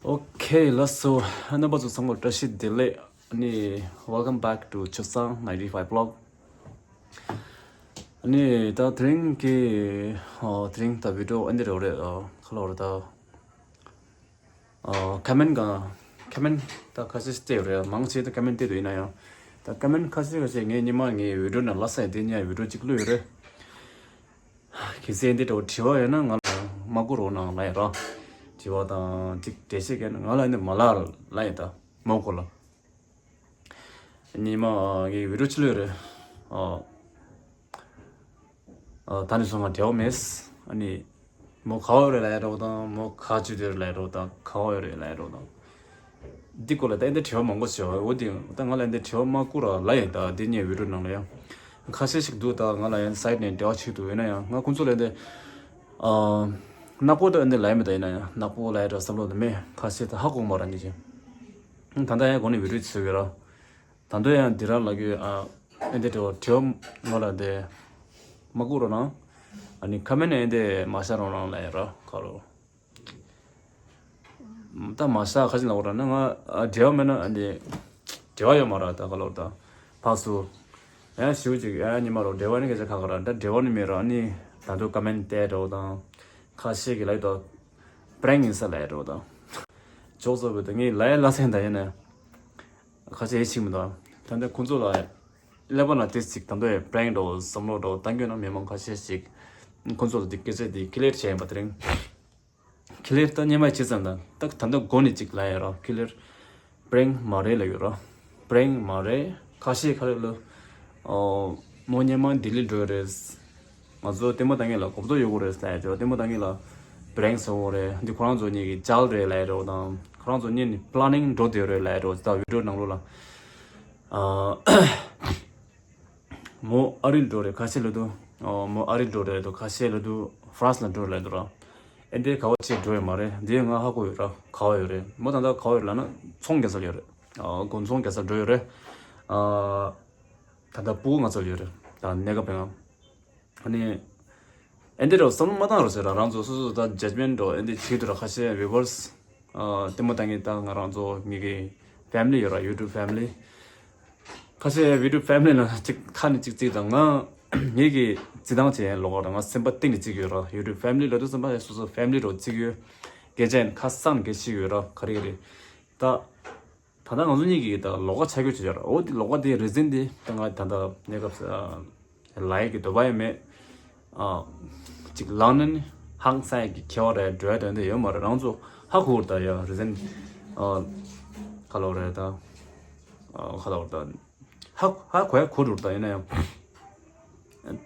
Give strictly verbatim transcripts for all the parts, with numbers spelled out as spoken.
Okay, ལགས་སོ། རྣམ་པ་ཚོ་ཚང་མར་བཀྲ་ཤིས་བདེ་ལེགས། ཨ་ནི། Welcome back to Chosang ninety-five vlog. ཨ་ནི་ད་དེ་རིང་གི་ཨ་དེ་རིང་ད་བི་ཌི་ཡོ་ཨ་འདི་རེད་རེད། ཨ་ག་ལབ་རེད་ད། ཨ་ཁོ་མེན་ཊི་ག་ཁོ་མེན་ཊི་ད་ཁ་ཤས་ཤིག་བལྟས་ཡོད་རེད། མང་ཆེ་ད་ཁོ་མེན་ཊི་བལྟས་འདུག་ཡིན་ན་ཡང་ད་ཁོ་མེན་ཊི་ཁ་ཤས་ཁ་ཤས་ངས་ཉི་མ་ངའི་བི་ཌི་ཡོ་ནང་ལ་སེ་དེ་ཉིད་བི་ཌི་ཡོ་གཅིག་བླུགས་ཡོད་རེད། གལ་སྲིད་འདི་འདྲ་བོ་དྲི་བ་ཡོད་ན་ང་ལ་མ་བསྐུར་རོགས་གནང་ལབ་ཡ་ར། དྲི་བ་དང་ཅིག་འགྲེལ་བཤད་བྱས་ན་ང་ལ་ནི་མ་ལབ་ལབ་ཡ་ད་མོ་གོ་ལ། ཉི་མ་ངའི་བི་ཌི་ཡོ་ཕྱི་ལོགས་རེད། ཨ་ཨ་ད་ནི་སོང་ང་འབྲེལ་བ་མེད། ཨ་ནི་མོ་ག་བ་རེད་ལབ་ཡ་འདྲ་བོ་དང་མོ་ག་ཅི་དེ་རེད་ལབ་ཡ་འདྲ་བོ་དང་ག་བ་ཡོད་རེད་ལབ་ཡ་འདྲ་བོ་དང་། འདི་སྐོར་ལ་ད་ཨེ་འདི་དྲི་བ་མང་པོ་ཞིག་ཡོད། འོ་དེ་ད་ང་ལ་ཨེ་འདི་དྲི་བ་མ་བསྐུར་ར་ལབ་ཡིན། ད་འདི་ཉིད་བི་ཌི་ཡོ་ནང་ལ་ཡང་ཁ་ཤས་ཤིག་འདུག་ད་ང་ལ་ཡང་སའིཌ་ནས་འབྲེལ་བ་བྱེད་ཐུབ་ཡོད་ན་ཡང་ང་ཁོང་ཚོ་ལ་ཨེ་འདི་ཨ་ནག་པོ་ད་ཨེ་འདི་ལབ་ཡ་མེད། ད་ཡིན་ན་ཡང་ནག་པོ་ལབ་ཡ་འདྲ་བསམ་བློ་ད་མེད། ཁ་ཤས་ད་ཧ་གོ་མ་ར་འདི་བྱས། ད་ལྟ་ཡང་གོང་ནས་བི་ཌི་ཡོ་བྱེད་ཀྱི་ར། ད་དུང་ཡང་འདི་ར་ལབ་ཀྱི་ཨ་ཨེ་འདི་དྲི་བ་དྲི་བ་ང་ལ་འདི་མ་བསྐུར་རོགས་གནང་། ཨ་ནི་ཁོ་མེན་ཊི་ནས་ཨེ་འདི་མ་བཞག་རོགས་གནང་ལབ་ཡ་ར་ཁ་རོ། ད་མ་ཤ་ཁ་ཅིག་ལབ་དགོས་ར་ན་ང་ཨ་འབྲེལ་བ་མེད་ན་ཨ་འདི་འབྲེལ་བ་ཡོད་མ་ར། ད་ག་ལབ་དགོས་ར་ད་ཕར་ཚུར་ཡང་ཞུ་ཅིག་ཡང་ཉི་མ་རོ་འབྲེལ་བ་ནི་སྐད་ཆ་ཁ་ཁ་ར། ད་འབྲེལ་བ་ནི་མེད་ར། ཨ་ནི་ད་དུང་ཀོ་མེན་ཊི་བལྟས་འགྲོ་དང་ཁ་ཤས་ཀྱིས་ལབ་ཡོད་ད། པེ་རེང་ཡིན་ས་ལབ་འགྲོ་དང་ཅོག་ཙེ་བུད་དེ་ངས་ལབ་ཡ་ལབ་སེང་ད་ཡིན་ན་ཁ་ཤས་ཡེ་ཤེས་མི་འདུག་ད་ལྟ་ཁོང་ཚོ་ལ་ཀླད་པ་ན་ཏིས་ཅིག་ད་དུང་ཡང་པེ་རེང་འགྲོ་བསམ་བློ་འགྲོ་བཏང་གི་ཡོད་ན་མི་མང་ཁ་ཤས་ཤིག་ཁོང་ཚོ་ལ་འདི་སྐད་ཆ་འདི་ཀི་ལེར་བྱས་ཡིན་པ་དེ་རིང་། ཀི་ལེར་ད་སྙན་མ་བྱེད་ཙམ་དང་ད་ད་ལྟ་མགོ་ནས་ཅིག་ལབ་ཡ་ར། ཀི་ལེར་པེ་རེང་མ་རེད་ལབ་ཡོད་ར། པེ་རེང་མ་རེད། ཁ་ཤས་ཁ་ལེར་ལ་ཨོ་མོ་སྙན་མ་ལྡི་ལི་འགྲོ་རེད། ང་ཚོ་ལྟད་མོ་ལྟ་མཁན་ལ་གོ་བརྡ་ཡོད་དགོས་རེད་ལབ་ཡ་ཅོ། ལྟད་མོ་ལྟ་མཁན་ལ་པེ་རེང་ཟེར་དགོས་རེད། འདི་ཁོ་རང་ཚོ་གཉིས་ཀྱི་ཅལ་རེད་ལབ་ཡ་རོ་དང་ཁོ་རང་ཚོ་གཉིས་ནི་པི་ལ་ནིང་འགྲོ་བསྡད་རེད་ལབ་ཡ་རོ། ད་བི་ཌི་ཡོ་ནང་ལོགས་ལ་ཨ། མོ་ཨ་རི་འགྲོ་རེད། ཁ་ཤས་ལ་དུ། ཨོ་མོ་ཨ་རི་འགྲོ་རེད་དུ། ཁ་ཤས་ལ་དུ་ཧྥ་རན་སི་ལ་འགྲོ་རེད་དུ་ར། ཨེ་འདྲའི་ག་བ་ཅིག་འགྲོ་ཡོད་མ་རེད། འདི་ང་ཧ་གོ་ཡོད་ར། ག་བ་ཡོད་རེད། མོ་ད་ལྟ་ག་བ་ཡོད་ལབ་ན་ཚོང་རྒྱག་ས་ལ་ཡོད་རེད། ཨ་དགུན་ཚོང་རྒྱག་ས་འགྲོ་ཡོད་རེད། ཨ་ད་ལྟ་སྤུ་གུ་ང་ཚོ་ལ་ཡོད་རེད། ད་གནས་སྐབས་ཡང་། ཨ་ནི། ཨེ་འདྲའི་རོ་བསམ་བློ་མ་བཏང་རོགས་ཟེར་ར། རང་ཚོ་སོ་སོ་ད་ཇཇ་མེན་ཊི་འགྲོ་ཨེ་འདྲའི་བྱེད་དུ་ར། ཁ་ཤས་བི་ཡུ་ཝར་སི་ཨ་ལྟད་མོ་ལྟ་མཁན་ད་ང་རང་ཚོ་ངེད་ཀྱི་ཕེ་མི་ལི་ཡོད་ར། ཡུ་ཊུབ་ཕེ་མི་ལི། ཁ་ཤས་ཡུ་ཊུབ་ཕེ་མི་ལི་ན་གཅིག་ཁ་ནས་གཅིག་གཅིག་དང་ང་ངེད་ཀྱི་བརྩི་སྟངས་བྱས་ལོག་ར། ང་སེམས་པ་གཏིང་ནས་གཅིག་ཡོད་ར། ཡུ་ཊུབ་ཕེ་མི་ལི་ལབ་དུས་ཙམ་པ་སོ་སོ་ཕེ་མི་ལི་རོ་གཅིག་ཡོད། སྐད་ཆ་ཡིན་ཁ་སང་སྐད་ཤིག་ཡོད་ར། ག་རེ་ག་རེ་ད། ད་ལྟ་ང་ཚོ་གཉིས་ཀྱིས་ད་ལོགས་ཀ་ཆ་རྒྱུས་བྱེད་ཡོད་ར། འོ་དེ་ལོགས་ཀ་དེའི་རི་ཛན་དེ་ད་ང་ད་ལྟ་གནས་སྐབས་ལ་ཡག་གི་འདོད་པ་ཡང་མེད། ཨ་ཅིག་ལངས་ནས་ནི་ཧང་སང་ཡག་གི་ཁྱད་པར་རེད་འགྲོ་ཡ་དོན་དེ་ཡོད་མ་རེད། རང་ཚོ་ཧ་གོ་གི་རེད་ད་ཡ་རི་ཛན་ཨ་ག་ལབ་རེད་ད། ཨ་ག་ལབ་རེད་ད། ཧ་ཧ་གོ་ཡ་གོ་འགྲོ་རེད་ད། ཡིན་ན་ཡང་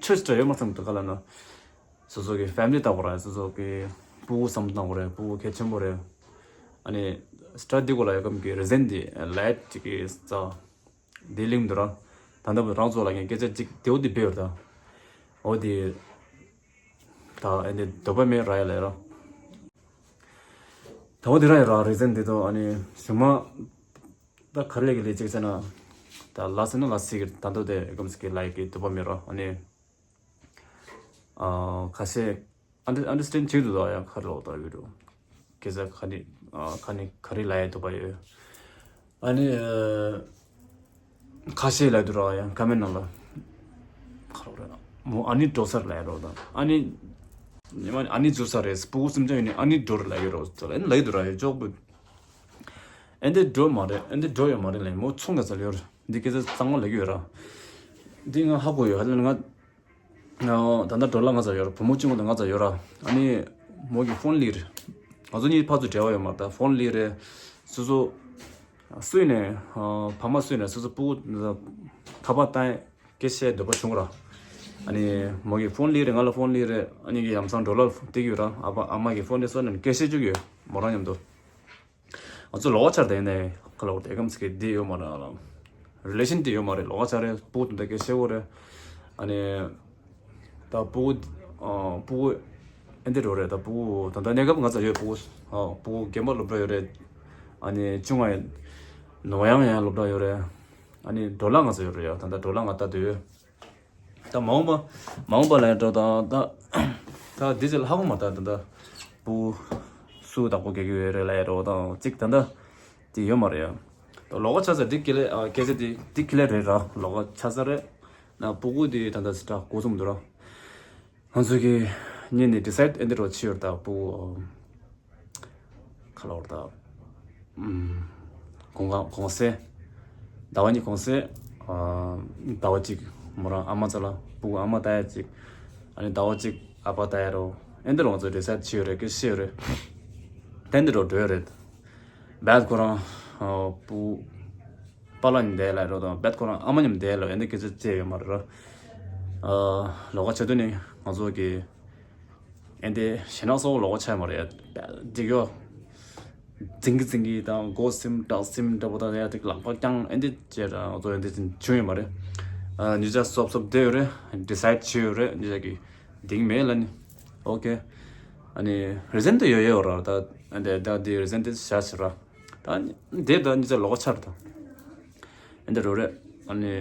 ཆོས་ཅིག་ཡོད་མ་བསམ་གི་ད་ག་ལབ་ན། སོ་སོ་གི་ཕེ་མི་ལི་ལྟ་བུ་ར། སོ་སོ་གི་སྤུ་གུ་བསམ་བློ་བཏང་བ་རེད། སྤུ་གུ་གལ་ཆེན་པོ་རེད། ཨ་ནི་སི་ཊ་ཌི་སྐོར་ལ་ཡོད་ཁམས་ཀྱི་རི་ཛན་དེ་ལའེ་ཊི་ཅིག་གི་རྩ་དེ་གླེང་འདུག་ར། ད་ལྟ་བུ་རང་ཚོ་ལ་ངས་སྐད་ཆ་ཅིག་དེའུ་དེ་སྦས་ཡོད་ད། འོ་དེ་ད་ཨ་ནི་འདོད་པ་མེད་ར་ཡ་ལས་ར། ད་འོ་དེ་ར་ཡ་ར་རི་ཛན་དེ་དོ། ཨ་ནི་གཞུག་མ་ད་ག་རེ་ལས་ཀྱི་ལས་ཅིག་ཟེར་ན་ད་ལ་སེ་ན་ལ་སེ་གི་ད་འདོད་དེ་ཨེ་ཀམ་སི་གི་ལའེ་ཀི་འདོད་པ་མེད་ར། ཨ་ནི། ཨ་ཁ་ཤས་ཨན་ཌར་ཨན་ཌར་སི་ཊེན་ཌ་བྱེད་འདུག་ད་ཡང་ཁ་ལོ་ད་ཡོད་འགྲོ། སྐད་ཆ་ཁ་ནི་ཨ་ཁ་ནི་ག་རེ་ལབ་ཡ་འདོད་པ་ཡོད། ཨ་ནི་ཨ་ཁ་ཤས་ལབ་འདུག་ར། ཡང་ཀོ་མེན་ཊི་ནང་ལ་ཁ་ལོ་ར་མོ་ཨ་ནི་འགྲོ་ས་རེད་ལབ་ཡ་རོ་ད། ཨ་ནི་ཉི་མ་ཨ་ནི་འཛུལ་ས་རེད། སྤུ་གུ་གསུམ་ཆ་ཡོད་ནི་ཨ་ནི་འགྲོ་རེད་ལབ་ཡོད་རོ་ད་ལབ་ཡ་འདུག་ར། ཡོད་ཅོག་པུ། ཨེ་འདི་འགྲོ་མ་རེད། ཨེ་འདི་འགྲོ་ཡོད་མ་རེད་ལབ་མོ་ཚོང་ག་ཚ་ལ་ཡོད་རེད། འདི་སྐད་ཆ་གཙང་མ་ལབ་ཀྱི་ཡོད་ར། འདི་ང་ཧ་གོ་ཡོད། ཧ་ལས་ང་ད་ལྟ་འགྲོ་ལ་ང་ཚ་ཡོད་ར། བུ་མོ་གཅིག་མོ་དང་ང་ཚ་ཡོད་ར། ཨ་ནི་མོ་གི་ཕོན་ལི་རེད། ང་ཚོ་གཉིས་ཕར་ཚུར་འབྲེལ་བ་ཡོད་མ་རེད། ད་ཕོན་ལི་རེད། སོ་སོ་སུས་ནས་ཕ་མ་སུས་ནས་སོ་སོ་སྤུ་གུ་ཐ་པ་བཏང་སྐད་བཤད་འདོད་པ་བྱུང་ར། ཨ་ནི་མོ་གི་ཕོན་ལི་རེད། ང་ལ་ཕོན་ལི་རེད། ཨ་ནི་གི་ཡམ་སང་འགྲོ་ལ་སྟེར་གྱི་ཡོད་ར། ཨ་ཕ་ཨ་མ་གི་ཕོན་ལི་སོ་ནས་སྐད་བཤད་བཅུག་གི་ཡོད་མོ་རང་མཉམ་དུ། ང་ཚོ་ལོགས་ཀ་ཆར་དེ་ནས་ཁ་ལོ་དེ་གམ་སྐད་འདི་ཡོད་མ་རེད་ཨ་ལ། རི་ལེ་ཤན་འདི་ཡོད་མ་རེད། ལོགས་ཀ་ཆར་རེད། སྤུ་གུ་དེ་འདྲ་སྐད་བཤད་གོ་རེད། ཨ་ནི་ད་སྤུ་གུ་ཨ་སྤུ་གུ་ཨེ་འདི་འགྲོ་རེད། ད་སྤུ་གུ་ད་ལྟ་གནས་སྐབས་ང་ཚ་ཡོད། སྤུ་གུ་ཨ་སྤུ་གུ་རྒན་པ་སློབ་གྲྭ་ཡོད་རེད། ཨ་ནི་ཆུང་བ་ནོ་ཡང་ཡང་སློབ་གྲྭ་ཡོད་རེད། ཨ་ནི་འགྲོ་ལ་ང་ཚ་ཡོད་རེད་ཡ། ད་ལྟ་འགྲོ་ལ་ང་ལྟ་དུས། ད་མ་འོངས་པ་མ་འོངས་པ་ལ་ཡང་འགྲོ་དང་ད་ད་འདི་ཚོ་ལ་ཧ་གོ་མ་ད་ད་ད་སྤུ་གུ་ སུ་བདག་པོ་རྒྱག་གི་ཡོད་རེད་ལབ་ཡ་རེད། འོ་ད་གཅིག་ད་ལྟ་དེ་ཡོད་མ་རེད་ཡ། ད་ལོགས་ཀ་ཆགས་ཚར་འདི་ཀི་ལེ་ཨ་སྐད་ཆ་དེ་འདི་ཀི་ལེ་རེད་ར། ལོགས་ཀ་ཆགས་ཚར་རེད། ན་སྤུ་གུ་དེ་ད་ལྟ་སི་ཏྲ་འགོ་རྩོམ་འདུག་ར། ང་ཚོ་གི་ཉིན་ནས་ཌི་སའིཌ་ཨེ་འདི་རོ་ཆི་ཡོད་ད་སྤུ་གུ་ཁ་ལོར་ད། ཨུམ། གུང་ག་གུང་སེང་། ཟླ་བ་གཉིས་གུང་སེང་། ཨ། ཟླ་བ་གཅིག་མོ་རང་ཨ་མ་རྩ་ལ་སྤུ་གུ་ཨ་མ་ལྟ་ཡ་གཅིག་ཨ་ནི་ཟླ་བ་གཅིག་ཨ་ཕ་ལྟ་ཡ་རོ། ཨེ་འདི་རོ་ང་ཚོ་ཌི་སའིཌ་ཆི་ཡོད་རེད་སྐད་ཆ་ཡོད་རེད། ད་ཨེ་འདི་རོ་འགྲོ་ཡ་རེད། བད་ཁོ་རང་ཨ་སྤུ་པཱ་ལགས་མཉམ་བསྡད་ལ་རོ་དང་བད་ཁོ་རང་ཨ་མ་མཉམ་བསྡད་ལ་ཨེ་འདི་སྐད་ཆ་བཅད་ཡོད་མ་རེད་ར། ཨ་ལོགས་ཀ་བྱེད་དུས་ནི་ང་ཚོ་གི་ཨེ་འདི་ཞེ་ནག་སོགས་ལོགས་ཀ་ཆགས་མ་རེད་ཡ། འགྲིག་ཡོད། འཛིང་གི་འཛིང་གི་དང་མགོ་སིམ་སྐྲག་སིམ་འདྲ་པོ་དང་ཡ་ཅིག་ལག་པ་བརྐྱང་ཨེ་འདི་བྱས་ར་ང་ཚོ་ཨེ་འདི་བྱུང་ཡོད་མ་རེད། ཨ་ཉིན་ཞག་སོབ་སོབ་བསྡད་ཡོད་རེད། ཌི་སའིཌ་བྱས་ཡོད་རེད། ཉིན་ཞག་གི་འདིང་མེད་ལ་ནི། ཨོ་ཀེ། ཨ་ནི་རི་ཛན་དུ་ཡོད་ཡོད་ར། ད་ཨ་འདི་ད་འདི་རི་ཛན་དུ་བཞག་ཞིག་ར། ད་འདི་ད་ཉིན་ཞག་ལོགས་ཀ་ཆགས་ར་ད། ཨེ་འདི་རོ་རེད། ཨ་ནི།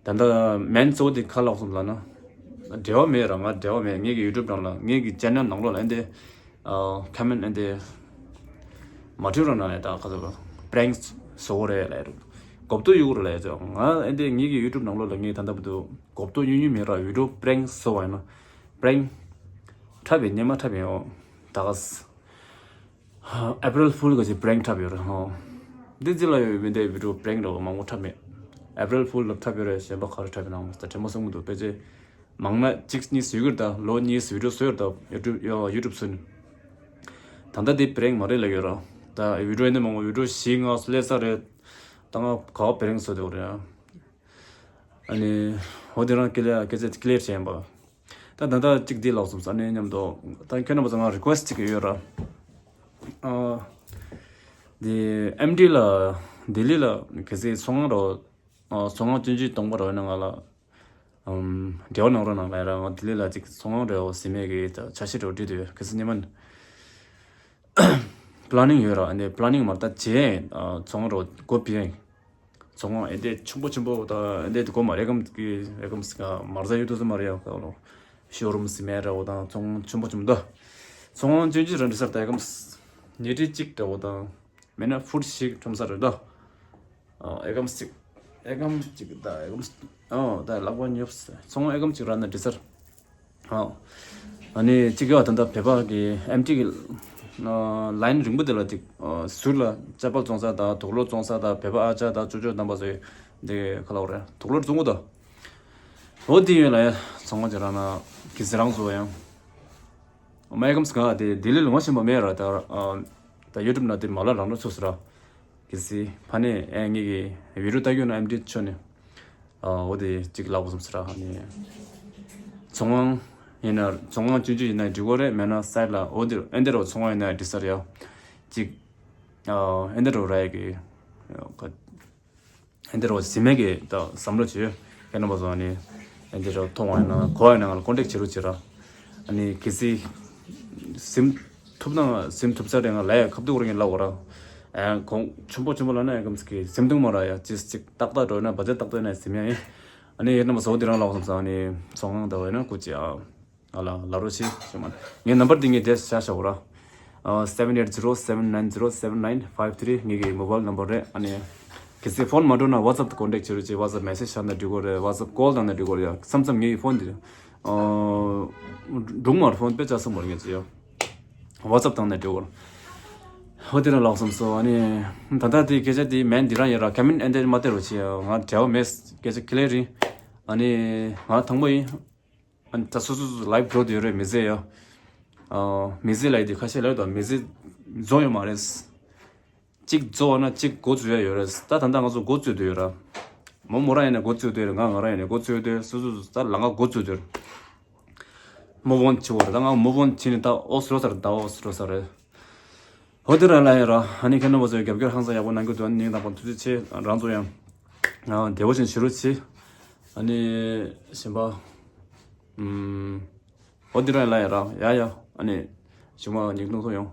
ད་ལྟ་མེན་གཙོ་བོ་དེ་ག་ལབ་སོང་ལབ་ན། འབྲེལ་བ་མེད་ར། ང་འབྲེལ་བ་མེད། ངེད་ཀྱི་ཡུ་ཊུབ་ནང་ལ་ངེད་ཀྱི་ཅེ་ནལ་ནང་ལོགས་ལ་ཨེ་འདི། ཨ་ཁོ་མེན་ཨེ་འདི། མ་བྲིས་རོགས་གནང་ཡ། ད་ག་ཚོད་པ་པྲེང་བཟོ་གི་རེད་ལབ་ཡ་རེད། གོ་བསྡུར་གཡུག་རོགས་ལབ་ཡ་ཚོད། ང་ཨེ་འདི་ངེད་ཀྱི་ཡུ་ཊུབ་ནང་ལོགས་ལ་ངས་ད་ལྟ་བར་དུ་གོ་བསྡུར་གཡུག་མྱོང་མེད་ར། ཡུ་ཊུབ་པྲེང་བཟོ་བ་ཡིན་ན། པྲེང་། འཁྲབ་པའི་སྙེ་མ་འཁྲབ་པའི་འོ། ད་ག་ས། ཨེ་པྲིལ་ཕུལ་ག་ཅིག་པྲེང་འཁྲབ་ཡོད་རེད་ཧོ། འདི་ཅི་ལ་ཡོད་མི་འདའི་བི་ཌིའོ་པྲེང་རེད་བ། མང་པོ་འཁྲབ་མེད། ཨེ་པྲིལ་ཕུལ་ལ་འཁྲབ་ཡོད་རེད། གཞན་པ་ག་རེ་འཁྲབ་ཡོད་ན་ད་དྲན་པ་སོང་མི་འདུག་ཕལ་ཆེར་མང་ན་གཅིག་གཉིས་ཡོད་ཀྱི་རེད། ད་ལོ་གཉིས་བི་ཌིའོ་བཟོས་ཡོད་རེད། ད་ཡུ་ཊུབ་ཡོ་ཡུ་ཊུབ་བཟོས་ནས། ད་ལྟ་འདི་པྲེང་མ་རེད་ལབ་ཡོད་ར། ད་བི་ཌིའོ་ཡིན་ན་མང་པོ་བི་ཌིའོ་བཞི་ལྔ་སླེབས་ས་རེད། ད་ང་ག་བ་པྲེང་བཟོ་འདུག་རེད། ཨ་ནི་འོ་དེ་རང་ཀི་ལེ་སྐད་ཆ་ཀི་ལེར་བྱས་ཡིན་པ། ད་ད་ལྟ་གཅིག་འདི་ལབ་སོང་ས་ནས་མཉམ་དུ་ད་ཁྱོད་རྣམ་པ་ཚོ་ང་རི་ཀུ་ཨེ་སི་ཊི་གཅིག་ཡོད་ར། ཨ། འདི་ཨེམ་ཌི་ལ་ལྡི་ལི་ལ་གལ་སྲིད་ཚོང་ཁང་རོ། ཨ་ཚོང་ཁང་ཆུང་ཆུང་གཏོང་པ་རོ་ཡིན་ན་ང་ལ་ཨམ་འབྲེལ་བ་གནང་རོགས་གནང་ལབ་ར། ང་ལྡི་ལི་ལ་གཅིག་ཚོང་ཁང་རོ་ཟིན་མེད་ཀྱི་ད་འཆར་གཞི་རོ་བྲིས་འདུག་གལ་སྲིད་ཉི་མ་པི་ལ་ནིང་ཡོད་ར། ཨ་ནི་པི་ལ་ནིང་མ་རེད་ད་བྱས་ཨ་ཚོང་ཁང་རོ་སྒོ་ཕྱེ། ཚོང་ཁང་ཨེ་འདྲས་ཆེན་པོ་ཆེན་པོ་དང་ཨེ་འདྲས་དེ་གོ་མ་རེད། ཨེ་ཀམ་གི་ཨེ་ཀམ་སི་ཀ་མར་ཟ་ཡོད་དུ་ཟ་མ་རེད་ཡ། ཀ་ལོ་ཤོ་རུམ་སི་མེད་ར། འོ་དང་ཚོང་ཁང་ཆེན་པོ་ཆེན་པོ་འདུག་ཚོང་ཁང་ཆུང་ཆུང་རང་འདྲ་ས་རེད་ད། ཨེ་ཀམ་སི་ཉལ་ཁྲི་གཅིག་འདྲ་བོ་དང་མེད་ན་ཧྥུཊ་ཞིག་ཁྲོམ་ས་རེད་ད། ཨེ་ཀམ་སི་གཅིག་ཨེ་ཀམ་སི་གཅིག་ད་ཨེ་ཀམ་སི་ཨོ་ད་ལག་པ་ཉོབ་སི་ཚོང་ཁང་ཨེ་ཀམ་སི་གཅིག་རག་ན་འགྲིག་ས་རེད། ཨོ། ཨ་ནི་གཅིག་ཡོད་ད་ལྟ་བོད་པ་གི་ཨེམ་ཊི་གི་ཨ་ལའིན་རིང་པོ་དེ་ལ་གཅིག་ཨ་ཟུར་ལ་ཅ་པལ་བཙོང་ས་དང་དུག་ལོག་བཙོང་ས་དང་བོད་པ་ཨ་ཅག་དང་ཅོ་ཅོ་དམ་པ་ཚོའི་འདི་ག་ལབ་རེད། དུག་ལོག་བཙོང་གོ་ད། འོ་དེ་ཡོད་ལ་ཡ་ཚང་མ་ཅིག་རང་ན་གི་ཟི་རང་བཟོ་ཡང་། མ་ཨེ་ཀམ་སི་ག་དེ་ལྡི་ལི་ལུང་བ་ཤིན་པ་མེད་ར། ད་ཨ་ད་ཡུ་ཊུབ་ན་དེ་མ་ལ་རང་ལ་ཚུགས་སི་ར། གལ་སྲིད་ཕ་ནས་ཨེ་ངེད་ཀྱི་བི་ཌིའོ་ལྟ་རྒྱུ་ན་ཨེམ་ཌི་ཆོ་ནས། ཨ་འོ་དེ་གཅིག་ལབ་དགོས་བསམ་སི་ར། ཨ་ནི་ཚོང་ཁང་ཡིན་ན་ཚོང་ཁང་ཆུང་ཆུང་ཡིན་ན་འགྲིག་གོ་རེད། མེད་ན་སའིཌ་ལ་འོ་དེ་ཨེ་འདྲ་རོ་ཚོང་ཁང་ཡིན་ན་འགྲིག་ས་རེད་ཡ། གཅིག་ཨ་ཨེ་འདྲ་རོ་ར་ཡ་གི་ཨེ་འདྲ་རོ་ཟིན་མེད་ཀྱི་ད་བསམ་བློ་བྱོས། ཁྱེད་རྣམ་པ་ཚོ་ཨ་ནི་ཨེ་འདྲ་རོ་མཐོང་བ་ཡིན་ན་གོ་བ་ཡིན་ན་ང་ལ་ཀོན་ཊེག་བྱེད་རོགས་བྱེད་ར། ཨ་ནི་གལ་སྲིད་ཟིན་ཐུབ་ན་ཟིན་ཐུབ་ཚར་རེད། ང་ལ་ཡ་ཁ་ཐུག་རེ་ངས་ལབ་འོ་ར། ཨ་གོང་ཆུང་པོ་ཆུང་པོ་ལ་ན་ཡ་གམ་སི་ཀི་ཟིན་ཐུབ་མ་ར་ཡ། ཅིས་ཅིག་ཏག་ཏག་འགྲོ་ན་བ་ཇ་ཏག་ཏག་ན་ཟིན་ཡ་ཡིན། ཨ་ནི་ཡིན་ན་མ་སོ་དེ་རང་ལབ་བསམ་ས། ཨ་ནི་ཚོང་ཁང་འདྲ་བ་ཡིན་ན་སྐུ་ཅི་ཨ་ང་ལ་ལབ་རོགས་བྱེད་ཞུ་མ། ངའི་ནམ་བར་འདི་ངས་དེ་བྱ་བྱ་འོ་ར། ཨ་seven eight zero seven nine zero seven nine five three ངེད་ཀྱི་མོ་བཱལ་ནམ་བར་རེད། ཨ་ནི་གལ་སྲིད་ཕོན་མ་འགྲོ་ན་ཝ་ཊི་སབ་ཏུ་ཀོན་ཊེག་བྱེད་རོགས་བྱེད། ཝ་ཊི་སབ་མེ་སེཇ་བཞག་ན་འགྲིག་གོ་རེད། ཝ་ཊི་སབ་ཀོལ་བཏང་ན་འགྲིག་གོ་རེད་ཡ། མཚམས་མཚམས་ངེད་ཀྱི་ཕོན་འདི་ཨ་སྒྲུང་མར་ཕོན་དཔེ་ཆ་སོང་མ་རེད་ངེད་ཚོ་ཡ། ཝ་ཊི་སབ་བཏང་ན་འགྲིག་གོ། ཧོ་དེ་རང་ལབ་བསམ་སོ། ཨ་ནི་ད་ལྟ་དེ་སྐད་ཆ་དེ་མེན་འདི་རང་ཡིན་ར། ཁ་མིན་ཨེ་འདྲ་མ་སྟེར་རོགས་བྱེད་ཡ། ང་འབྲེལ་བ་མེད། སྐད་ཆ་ཀི་ལེར་ཡིན། ཨ་ནི་ང་དང་པོ་ཡིན། ཨ་ནི་ད་སོ་སོ་སོ་ལའིབ་འགྲོ་དུ་ཡོད་རེད། མི་ཟེར་ཡ། ཨ་མི་ཟེར་ལ་ཡི་དེ་ཁ་ཤས་ལ་ཡོད་དོ། མི་ཟེར་རྫོགས་ཡོད་མ་རེད། གཅིག་རྫོགས་ན་གཅིག་འགོ་འཛུགས་ཡ་ཡོད་རེད། ད་ད་ལྟ་ང་ཚོ་འགོ་བཙུགས་དུ་ཡོད་ར། མོ་མོ་རང་ཡིན་ན་འགོ་བཙུགས་དུ་ཡོད་རེད། ང་ང་རང་ཡིན་ན་འགོ་བཙུགས་དུ་ཡོད། སོ་སོ་སོ་ད་ལ་ང་འགོ་བཙུགས་དུ་ཡོད་རེད། མོ་བོན་བྱེད་འོ་རེད། ད་ང་མོ་བོན་བྱེད་ནས་ད་ཨོ་སི་རོ་ས་རེད། ད་ཨོ་སི་རོ་ས་རེད། ཧོ་དེ་རང་ལ་ཡོད་ར། ཨ་ནི་ཁྱེད་རྣམ་པ་ཚོས་རྒྱབ་སྐྱོར་ཧང་སང་ཡག་པོ་གནང་རྒྱུ་འདུག་ཨ་ནི་ཉིན་དང་པོ་ཐུགས་རྗེ་ཆེ། རང་ཚོ་ཡང་ཨ་བདེ་བོ་ཞིག་བྱེད་རོགས་བྱེད། ཨ་ནི་གཞན་པ། ཨུམ། ཨོ་དེ་རང་ལ་ཡ་ར་ཡ་ཡ། ཨ་ནི་གཞུག་མ་ཉིན་གུང་ཐུག་ཡོང་